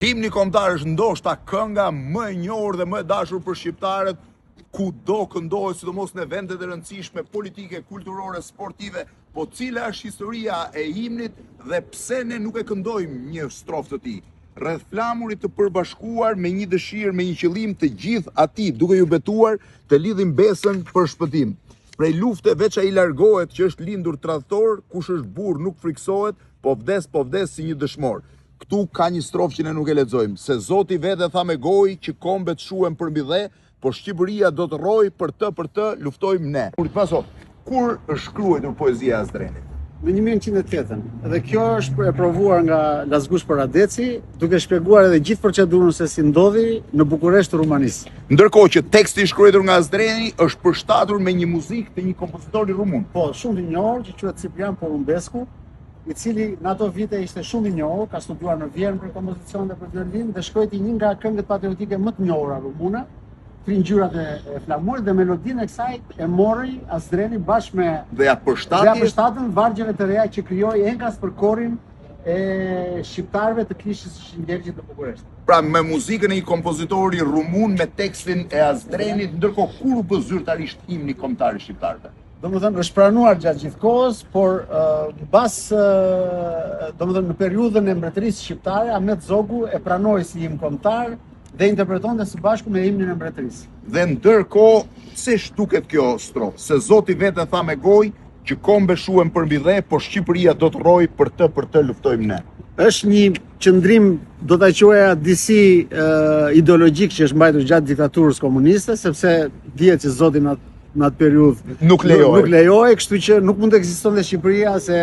Himni kombëtar është ndoshta kënga më e njohur dhe më e dashur për shqiptarët kudo këndohet, sidomos në vendet e rëndësishme politike, kulturore, sportive, po cila është historia e himnit dhe pse ne nuk e këndojmë një strofë të tij? Rreth flamurit të përbashkuar me një dëshirë, me një qëllim të gjithë atij, duke ju betuar të lidhim besën për shpëtim. Prej lufte veç ai largohet që është lindur tradhtor, kush është burrë nuk frikësohet, po vdes, po vdes si një dëshmor. Këtu ka një strofë që ne nuk e lexojmë, se Zoti vetë e tha me gojë që kombet shuhen përmbi dhe, po Shqipëria do të rrojë për të për të luftojmë ne. Vaso, kur është shkruajtur poezia e Asdrenit? Në 1908-ën. Dhe kjo është e provuar nga Lasgush Poradeci, duke shpjeguar edhe gjithë procedurën se si ndodhi në Bukuresht të Rumanisë. Ndërkohë që teksti i shkruajtur nga Asdreni është përshtatur me një muzikë të një kompozitori rumun. Po, shumë të njohur që quhet Ciprian Porumbesku, i cili në ato vite ishte shumë i njohur, ka studiuar në Vjenë për kompozicion dhe për violinë dhe shkruajti një nga këngët patriotike më të njohura rumune, tri ngjyrat e, e flamurit dhe melodinë e kësaj e mori Asdreni bashkë me dhe ja përshtati dhe ja përshtatën vargjeve të reja që krijoi enkas për korin e shqiptarëve të kishës së Shëngjergjit në Bukuresht. Pra me muzikën e një kompozitori rumun me tekstin e Asdrenit, ndërkohë kur u bë zyrtarisht himni kombëtar i shqiptarëve? Domethënë është pranuar gjatë gjithë kohës, por mbas domethënë në periudhën e mbretërisë shqiptare Ahmet Zogu e pranoi si himn kombëtar dhe interpretonte së bashku me himnin e mbretërisë. Dhe ndërkohë pse zhduket kjo strofë? Se Zoti vetë e tha me gojë që kombe shuhen përmbi dhe, po Shqipëria do të rrojë për të për të luftojmë ne. Është një qëndrim do ta quaja disi uh, ideologjik që është mbajtur gjatë diktaturës komuniste, sepse dihet që Zoti në në atë periudhë nuk lejohej. Nuk lejohej, kështu që nuk mund të ekzistonte Shqipëria se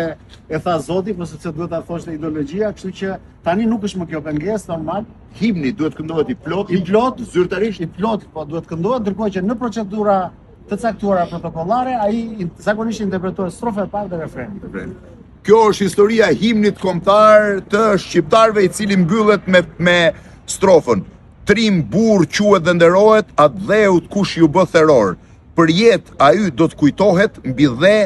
e tha Zoti, po sepse duhet ta thoshte ideologjia, kështu që tani nuk është më kjo pengesë normal. Himni duhet këndohet i plotë, i plotë, zyrtarisht i plotë, po duhet këndohet ndërkohë që në procedura të caktuara protokollare ai zakonisht interpretohet strofa e parë dhe refreni. Refreni. Kjo është historia e himnit kombëtar të shqiptarëve i cili mbyllet me me strofën. Trim burrë quhet dhe nderohet, atdheut kush iu bë theror. Për jetë ai do të kujtohet mbi dhe,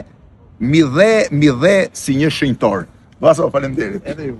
mbi dhe, mbi dhe si një shenjtor. Vaso, faleminderit. Edhe ju.